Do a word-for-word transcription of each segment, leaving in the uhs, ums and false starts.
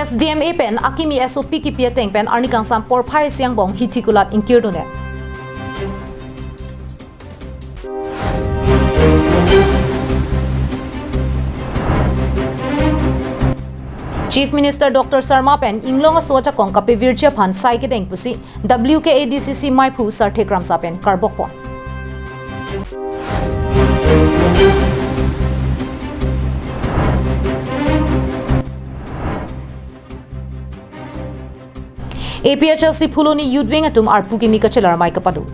S D M A pen akimi S O P kipi ateng pen arni kangsam porphai isi angbong hithi kulat ingkir dundet. Chief Minister Doctor Sarma pen inglong aso ajakong kapevirji aphan sai kedeng pusi W K A D C C maiphu Sarthe Kramsa pen karbokpon. A P H L C Phuloni Youth Wing atum arpu kimi kachelar amei kapado.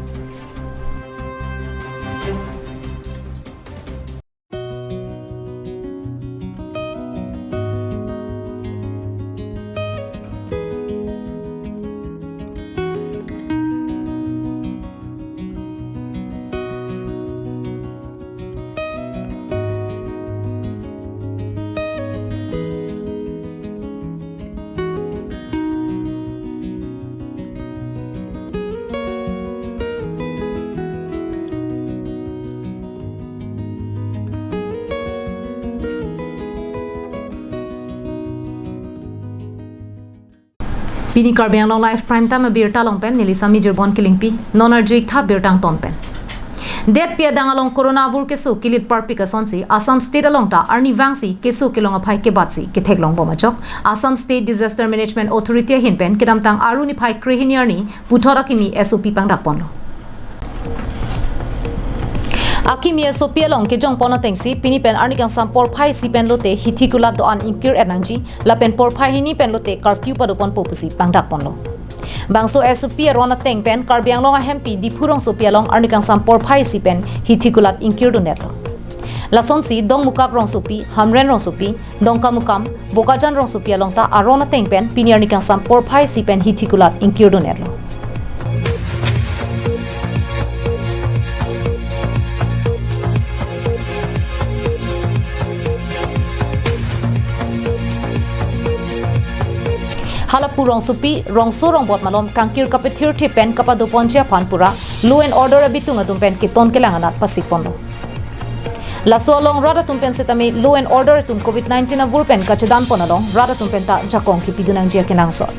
Pini Karbi Anglong Live Prime Time abirta along pen neli Sami Jirbon Kilingpi, non arju-ik tha birta angton pen. Detpi adang along corona avur keso kilit parpik asonsi Assam State along ta arnivangsi keso kelong aphai kebatsi ketheklong bom ajok Assam State Disaster Management Authority ahin pen kedamtang Aru niphai krehini arni puthot akimi S O P pangdakponlo. Akimi S O P along kejongpon atengsi pini pen arni kangsam porphai isi pen lote hithi kulat do-an ingkir-et nangji, lapen porphai hini pen lote curfew padoponpo pusi pangdakponlo. Bangso S O P aron ateng pen Karbi Anglong ahempi Diphu rongsopi along arni kangsam porphai isi pen hithi kulat ingkir dundetlo. Lasonsi Dongmukak rongsopi, Hamren rongsopi, Dongkamukam, Bokajan rongsopi along ta aron ateng pen pini arni kangsam porphai isi pen hithi kulat ingkir dundetlo. Halapu rongsopi, rongso rongbot malom kangkir kapethirthe pen kapadoponji aphan pura law and order abitung atum pen keton kelang anat pasikponlo. Laso along rat atum pen setame law and order atum covid nineteen avur pen kachedanpon along rat atum pen ta jakong kipidun nangji akenangsot.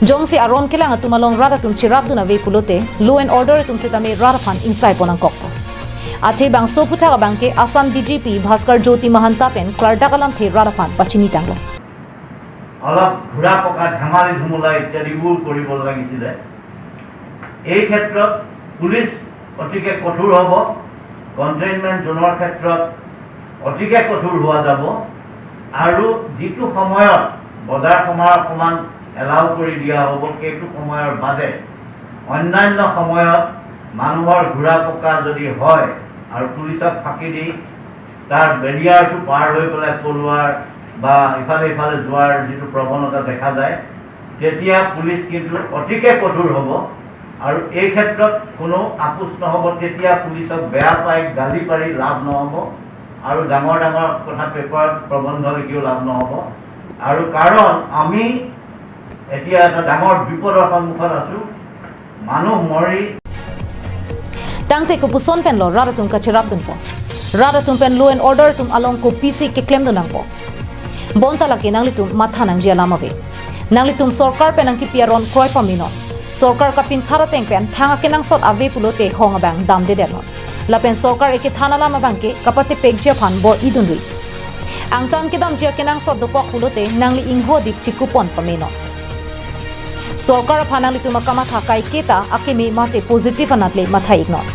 Jongsi aron kelang atum along rat atum cherapdun ave pulote law and order atum setame rat aphan ingsaipon nangkokpo. Athe bangso aphuthak abangke Assam D G P Bhaskar Jyoti Mahanta pen klardak alamthe rat aphan pachinitanglo. অলপ ঘূৰা পকা ধেমালি ধুমুলা ইত্যাদিবোৰ কৰিব লাগিছিলে। এই ক্ষেত্ৰত পুলিচ অতিকে কঠোৰ হ'ব, কণ্টেইনমেণ্ট জ'নৰ ক্ষেত্ৰত অতিকে কঠোৰ হোৱা যাব আৰু যিটো সময়ত বজাৰ সমাৰ অকণমান এলাউ কৰি দিয়া হ'ব, সেইটো সময়ৰ বাদে অন্যান্য সময়ত মানুহৰ ঘূৰা পকা যদি হয় আৰু পুলিচক ফাঁকি দি তাৰ বেৰিয়াৰটো পাৰ হৈ পেলাই পলোৱাৰ বা ইফালে ইফালে যোৱাৰ যিটো প্ৰৱণতা দেখা যায়, তেতিয়া পুলিচ কিন্তু অতিকে কঠোৰ হ'ব। আৰু এই ক্ষেত্ৰত কোনো আপোচ নহ'ব। তেতিয়া পুলিচক বেয়া পাই গালি পাৰি লাভ নহ'ব আৰু ডাঙৰ ডাঙৰ কথা পেপাৰত প্ৰবন্ধ লিখিও লাভ নহ'ব। আৰু কাৰণ আমি এতিয়া এটা ডাঙৰ বিপদৰ সন্মুখত আছোঁ। Manu mori. Tangte kopuson penlo rat atum kacherapdunpo? Rat atum pen law and order atum along kopisi keklemdun nangpo? Bonta lake nanglitum matha nangji alam ave. Nanglitum sorkar pen nangkipi aron kroi pamenon. Sorkar kapinkhat ateng pen thang akenangsot ave pulote hong abang damdedetnon. Lapen sorkar ekethan alam abangke kapatepekji aphan bor-idunri. Angtan kedamji akenangsot dokok pulote nangli ingho adip chikupon pamenon. Sorkar aphan nanglitum akamatha kaiketa akeme mate positive anatle matha-iknon.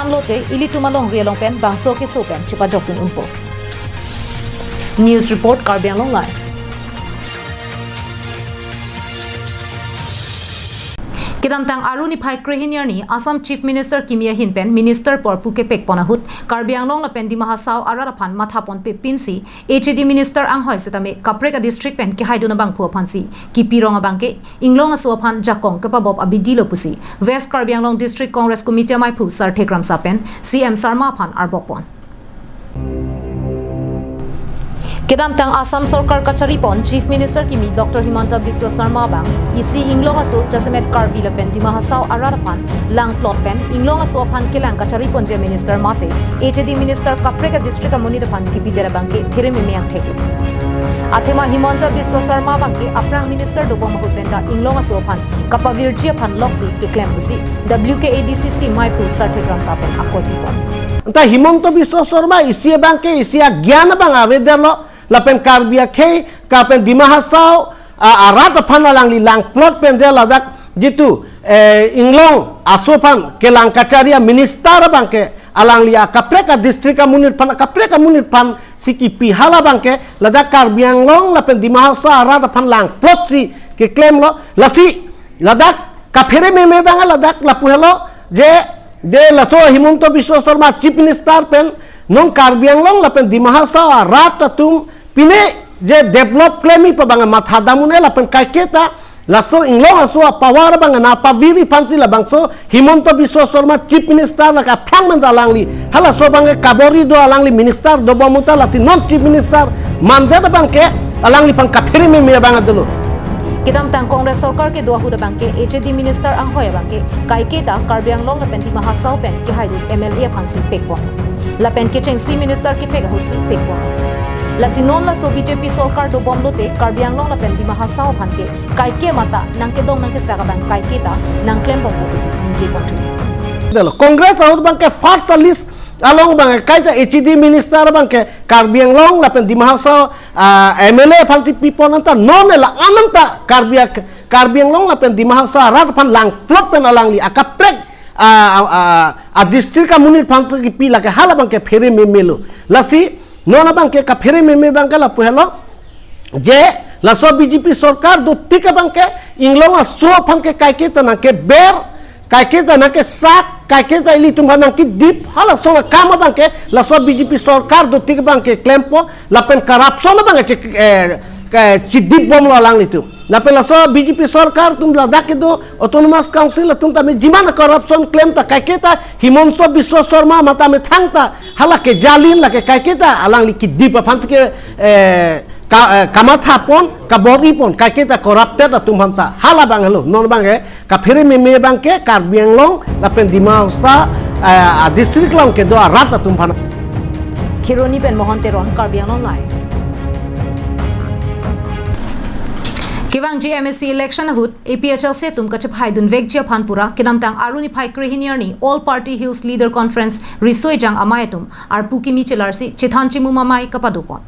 Anlote ilitum alongri along pen bangso keso pen chepajokdun unpo. News report, Karbi Anglong Live. Kedamtang Aru niphai krehini arni Assam Chief Minister kimi ahin pen minister porpu kepekpon ahut Karbi Anglong lapen Dima Hasao arat aphan mathaponpe pinsi H A D minister anghoi setame kaprek a-district pen kehaidun abangphu aphansi kipi rong abangke inglong aso aphan jakong kepabop abidi lo pusi West Karbi Anglong District Congress Committee amaiphu Sarthe Kramsa pen C M Sarma aphan arbokpon. Kedamtang Assam sorkar kacharipon Chief Minister kimi Doctor Himanta Biswa Sarma abang isi inglong aso jasemet Karbi lapen Dima Hasao arat aphan langplot pen inglong aso aphan kelang kachariponji a-minister mate H A D minister kaprek a-district amonit aphan kipidet abangke pherememe angthek. Athema Himanta Biswa Sarma abangke aphrang minister dobom ahut penta Inglong aso aphan kapavirji aphan loksi keklem pusi W K A D C C maiphu Sarthek Ramsa pen akoi pipon. Anta Himanta Biswa Sarma isi abangke isi agyan abang avedetlo lapen Karbi akhei kapen Dima Hasao a, arat aphan alangli langplot pen de ladak jitu, eh, Inglong aso aphan kelang kachari a minister abangke alangli akaprek a district amonit aphan akaprek amonit aphan si kipi hala abangke ladak Karbi Anglong lapen Dima Hasao arat aphan langplot si keklemlo lasi ladak kaphere meme abang ladak lapu helo je de laso Himanta Biswa Sarma Chief Minister pen non Karbi Anglong lapen Dima Hasao arat atum pine je develop klem-i pu abang matha dam un-e lapen kaiketa laso Inglong aso apower abang nangpavir-i aphansi labangso Himanta Biswa Sarma Chief Minister lake aphrang menta alangli halaso abangke kabor-i do alangli minister dobom ahut ta lasi non Chief Minister mandet abangke alangliphan kaphere meme abang dolo. Kedamtang Congress sorkar kedo ahut abangke H A D minister anghoi abangke kaiketa Karbi Anglong lapen Dima Hasao pen kehaidun M L A aphansi pekpon. Lapen kechengsi minister kepek ahutsi pekpon. Lasi non laso B J P sorkar dobom lote Karbi Anglong lapen Dima Hasao aphan ke kaike mata nangkedong nangkesak abang kaiketa nangklembompo pusi ningje ponthu. Dolo Congress ahut abangke first list along abangke kaita H A D minister abangke Karbi Anglong lapen Dima Hasao, ah, M L A aphansi pipon anta non la-an anta Karbi ak-, Karbi Anglong lapen Dima Hasao arat aphan langplot pen alangli akaprek, ah, ah, ah, a district amonit aphansi kipi lake hala abangke phere meme lo. Lasi non abangke kaphere meme abangke lapu helo je laso B J P sorkar dotik abangke Inglong aso aphan ke kaiketa nangkeber kaiketa nangkesak, kaiketa ilitum aphan nangkedip, halaso akam abangke laso B J P sorkar dotik abangke klempo, lapen corruption abangke chik, eh, ke chidipbomlo alanglitum. Lapen laso B J P sorkar atum ladak kedo Autonomous Council atum tame jiman corruption klem ta kaiketa Himanta Biswa Sarma mata methang ta hala kejalin lake kaiketa alangli kedip aphan ke, eh, ka, eh, kamathapon, kabor-i pon, kaiketa corrupted atum aphan ta. Hala abang helo, non abangke kaphere meme abangke Karbi Anglong lapen Dima Hasao, eh, a district along kedo arat atum aphan. Kheroni pen Mohon Teron, Karbi Anglong Live. Kevangji M A C election ahut A P H L C atum kachepahaidun vekji aphan pura kedamtang Aru niphai krehini arni All Party Hills Leader Conference riso ejang amei atum arpu kimi chelarsi chethan chimum amei kapadopon.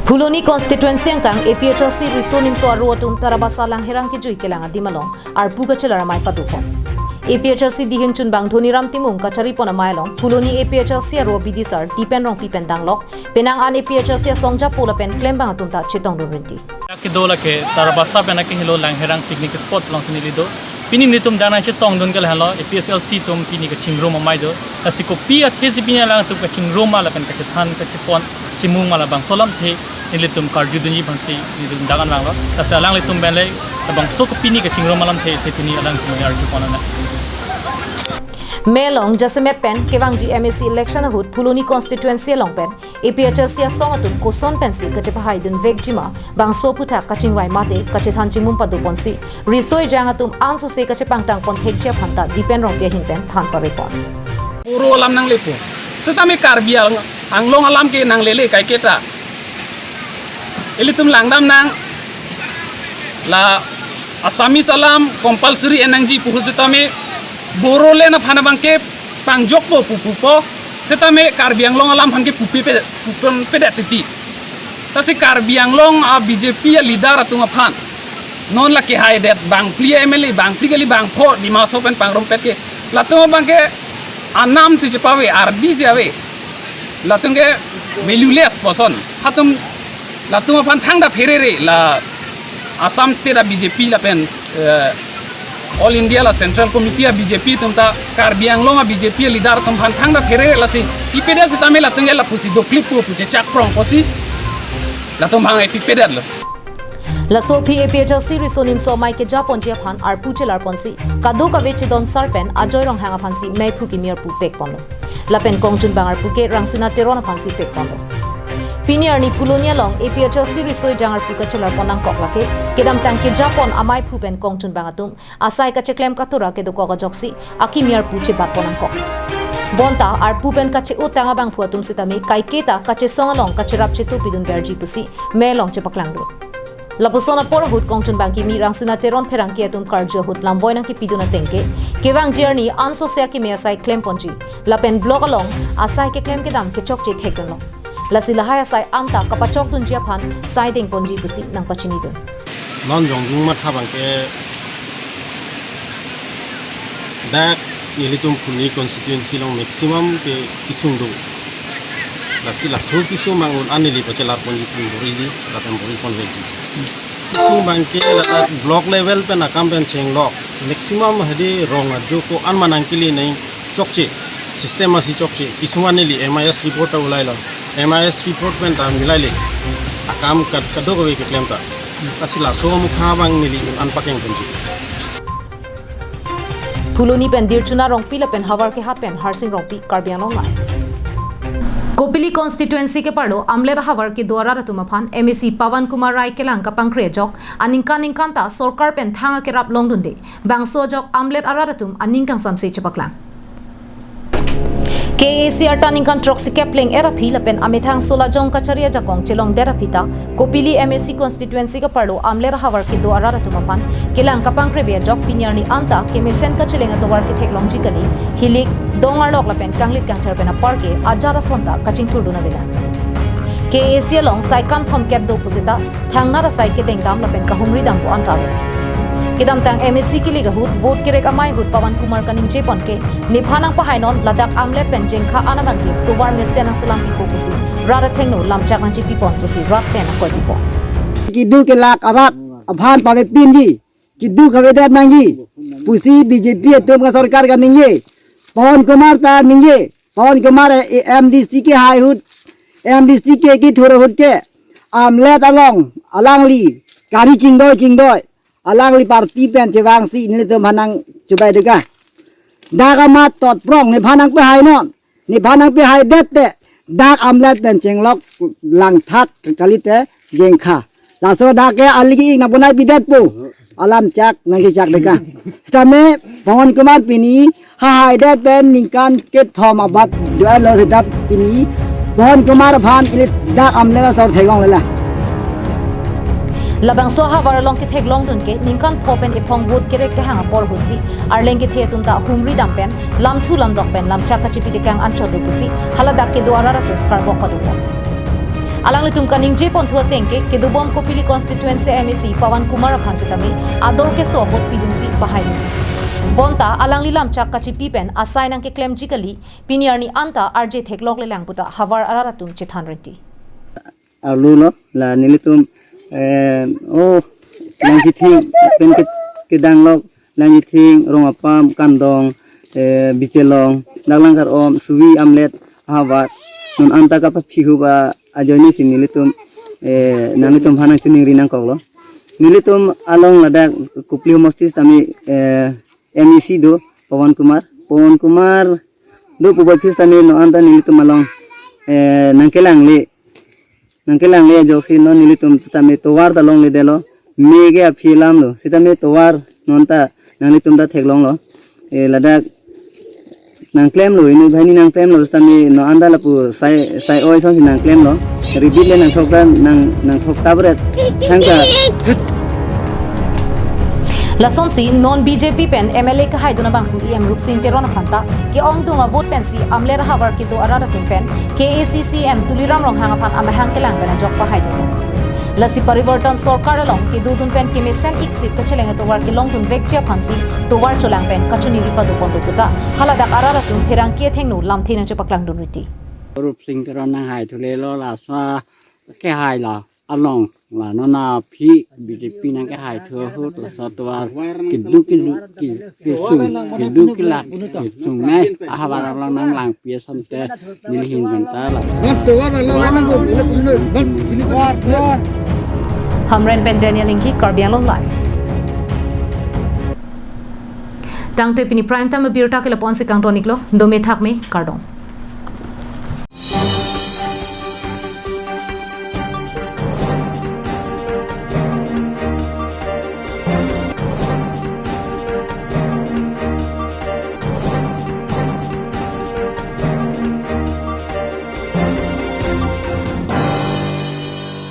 Phuloni constituency angkang A P H L C riso nimso aro atum Tarabasa Langherang kejui kelang adim along arpu kachelar amei padopon. A P H L C dihing chunbang Dhoniram Timung kacharipon amei along Phuloni A P H L C aro bidisar Dipen Rongpi pen danglok, penang an A P H L C asong japo lapen klembang atum ta chetongdun rinti. Kedo lake Tarabasa pen akehelo Langherang picnic spot alongsi neli do. Pini nelitum dana chetongdun ke lahenlo, A P H L C atum pini kachingrum amei do. Lasi kopi athesi pini alangtum kachingrum ma lapen kachethan kachepon chimum ma labangso alamthe nelitum karjudunji aphansi nelitum dangan vanglo. Lasi alanglitum pen le labangso kopini kachingrum alamthe, the pini alangtum arjupon ana. Mei along jasemet pen kevangji M A C election ahut Phuloni constituency along pen A P H L C asong atum koson pensi kachepahaidun vekji ma, bangso aphuthak kachingvai mate kachethan chimum padoponsi riso ejang atum ansose kachepangtangpon thekji aphan ta Dipen Rongpi ahin pen than parepon. Boro alam nanglepo. Setame Karbi Ang-, Anglong alam ke nanglele kaiketa. Ilitum langdam nang la Assamese alam compulsory en nangji pu ahut setame Bodoland aphan abangke pangjokpo pu pupo, setame Karbi Anglong alam aphan ke pupe pe, pupon pedet titi. Lasi Karbi Anglong a B J P a leader atum aphan non lake haidet bangphli M L A, bangphli kali bangpho Dima Hasao pen pangrumpet ke, latum abangke anam si chepave, ardi si ave. Latum ke valueless person. Hatum latum aphan thangta pherere la Assam State a B J P lapen, eh, All India la Central Committee a B J P atum ta Karbi Anglong a B J P leader atum aphan thangta pherere lasi pipedet setame latum ke lapusi doklipo pu chechak prongposi latum abang epipedetlo. Laso aphi A P H L C riso nimso amei kejaponji aphan arpu chelarponsi kadokave chedon sar pen Ajoy Ronghang aphansi meiphu kimi arpu pekponlo. Lapen kongchunbang arpu ke Rangsina Teron aphansi pekponlo. Pini arni Phuloni along A P H L C riso ejang arpu kachelarpon nangkok lake kedamtang kejapon ameiphu pen kongchunbang atum asai kacheklem katura kedokok ajoksi akimi arpu chebatpon nangkok. Bonta arpu pen kache-o tang abangphu atum sitame kaiketa kachesong along kacherap chetu pidun verji pusi me along chepaklangdun. Lapuson apor ahut kongchun bangkimi Rangsina Teron pherangke atum karju ahut lamboi nangkipidun ateng ke kevangji arni anso se akimi asai klemponji lapen block along asai keklem kedam kechokche thekdunlo. Lasi lahai asai anta kapachokdunji aphan sai dengponji pusi nangpachinidun. Non jongjung matha abangke dak nelitum Phuloni constituency along maximum ke kesung do. Lasi laso kesung abang un-an neli pachelarponji pen boriji, lapen boriponvekji. Kesung abangke ladak block level pen akam pen chenglok. Maximum hadi rong ajo ko-an ma nangkele nangchokche. System asi chokche. Kesung an neli M I S report ta ulailo. M I S report pen ta milaile. Akam kad-, kadokave keklem ta. Lasi laso amukha abang neli un-an pakengponji. Phuloni pen Dirchuna Rongpi lapen havar kehat pen Harsing Rongpi, Karbi Anglong Live. Kopili constituency keparlo Amlet ahavar kedo arat atum aphan M A C Pawan Kumar Rai kelang kapangkre ajok aningkan ningkan ta sorkar pen thang akerap longdunde, bangso ajok Amlet arat atum aning kangsamse chepaklang. K A A C arta ningkan throksi kep pleng-et aphi lapen amethang Solajong kachari ajakong chelongdet aphi ta Kopili M A C constituency keparlo Amlet ahavar kedo arat atum aphan kelang kapangkreve ajok pini arni anta kemesen kacheleng atovar ketheklongji kali, hilik, dong arlok lapen kanglit kangther pen apar ke ajat ason ta kachingthurdun avelang. K A A C along saikan thomkep do pusita thangnat asai kedengdam lapen kahumridampo anta ave. Kedamtang M A C kilik ahut vote kerek amei ahut Pawan Kumar kaningjepon ke, nephan nangpahainon ladak Amlet pen Jengkha an abangke tovar mesen nangselam pipo pusi, rat athengno lamchak nangchepipon pusi rat pen akoi pipo. Kedo kelak arat aphan pavepinji, kedo kavedet nangji pusi B J P atum ka sorkar kaningje. Pawan Kumar ta ningje, Pawan Kumar, eh, M D C kehai ahut, M D C ke kethur ahut ke Amlet along alangli gari chingdoi chingdoi, alangli party pen chevangsi nelitum aphan nangchobei dega. Dak amat totprong nephan nangpahainon, nephan nangpahaidet te dak Amlet pen chenglok langthat kalite Jengkha. Laso dak ke aligi ik nangpunai pidetpo. Alamchak nangkechak deka. Sitame Pawan Kumar pini hahaidet pen ningkan kethom abat doan lo sitame pini Pawan Kumar aphan ili dak Amlet asor theklonglelang. Labangso ahavar along ketheklongdun ke ningkan pho pen ephong vote kerek kehang apor ahutsi arleng kethe atum ta humridam pen lamthu lamdok pen lamchak kachipi tekang anchot do pusi haladak kedo arat atum karbok padopo. Alanglitum kaningjepon thu ateng ke kedobom Kopili constituency M A C Pawan Kumar aphan sitame ador keso a-vote pidunsi pahai. Bonta alangli lamchak kachipi pen asai nangkeklemji kali, pini arni anta arje thekloklelang puta havar arat atum chethan rinti. Arlo lo, la nelitum, eh, oh, Langchithing pen ke, kedanglok, Langchithing, Rongapam, Kandong, eh, Bichelong, Daklangkar Om, Suvi Amlet ahavar, non anta kapaphihuba ajoine si nelitum, eh, nanglitum aphan nangchiningri nangkoklo. Nelitum along ladak Kopili homosti sitame, eh, M A C do, Pawan Kumar. Pawan Kumar do pu bai phis tame non anta nelitum along, eh, nangkelangle. Nangkelangle ajoksi non nelitum tame tovar ta longledetlo. Me ke aphi alam lo. Sitame tovar non ta nanglitum ta theklonglo. Eh, ladak nangklemlo, inut banghini nangklemlo, sitame non anta lapu sai, sai oi asonsi nangklemlo. Ribit le nangthok ta, nang, nangthok ta bret. Thangta. Lasonsi non B J P pen M L A kahaidun abangphu E M Rupsing Teron aphan ta ke-ongdung a-vote pensi Amlet ahavar kedo arat atum pen K A A C C E M Tuliram Ronghang aphan amahang kelang pen ajok pahaidun. Lasi Parivartan Sorkar along kedodun pen kemesen iksip kacheleng atovar kelongdunvekji aphansi tovar cholang pen kachiningri padopon do puta haladak arat atum pherangke athengno lamthe nangchepaklangdun riti. Rupsing Teron nanghai thulelo, laso kehai la along la non aphi B J P nangkehai thu ahut laso tovar keduk keduk ke, kesung, keduk kelak kesung nai ahavar along nanglangpi asonte nelihin banta la. Hamren pen Daniel Inghi, Karbi Anglong Live. Tangte pini prime time abirta ke lapu-ansi kangton-iklo, dome thakme, kardom.